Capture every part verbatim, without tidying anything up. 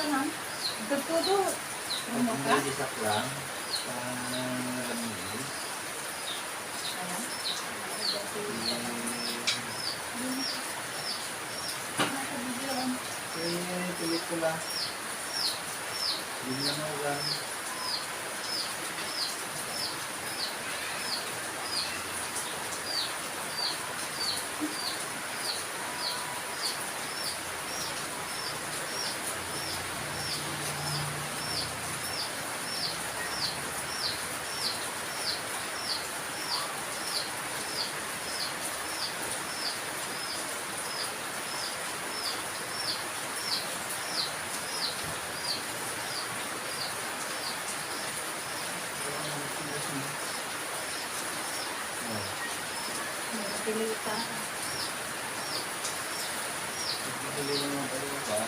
Ano? Ito todo. Ano ka? Ang may saklang, sa Ramirez. Ayan. Eh, eh, pelikula. Binangogan. Pili pa. Pili na lang pala pa.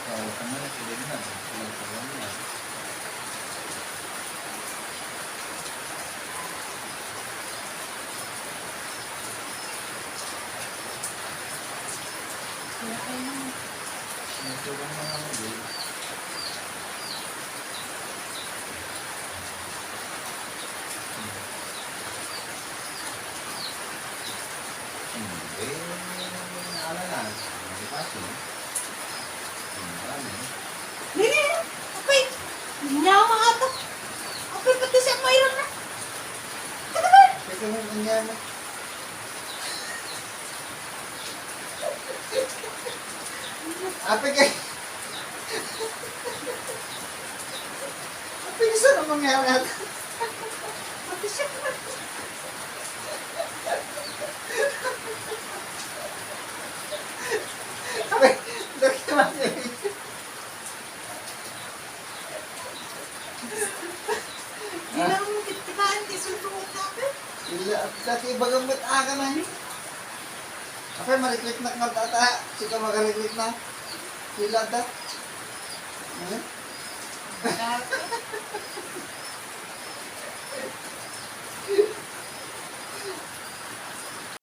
Oo, ano na, pili na. Pili na. Hindi, ala na. Hindi pa siya. Hindi pa niya. Nini, apay, nyawa ata. Apay, pati siya mayroon na. Teka na. Teka na, nyawa. Apay kay, apay, saan ang mangyari? Apay, dali naman eh. Di na mo kitkitaan, di sultuon ka, pe. Ila, dati ibaga met akan na ni. Apay, marikrik na nga tata. Sika makarikrik na. Sila da. Hmm? Grabe.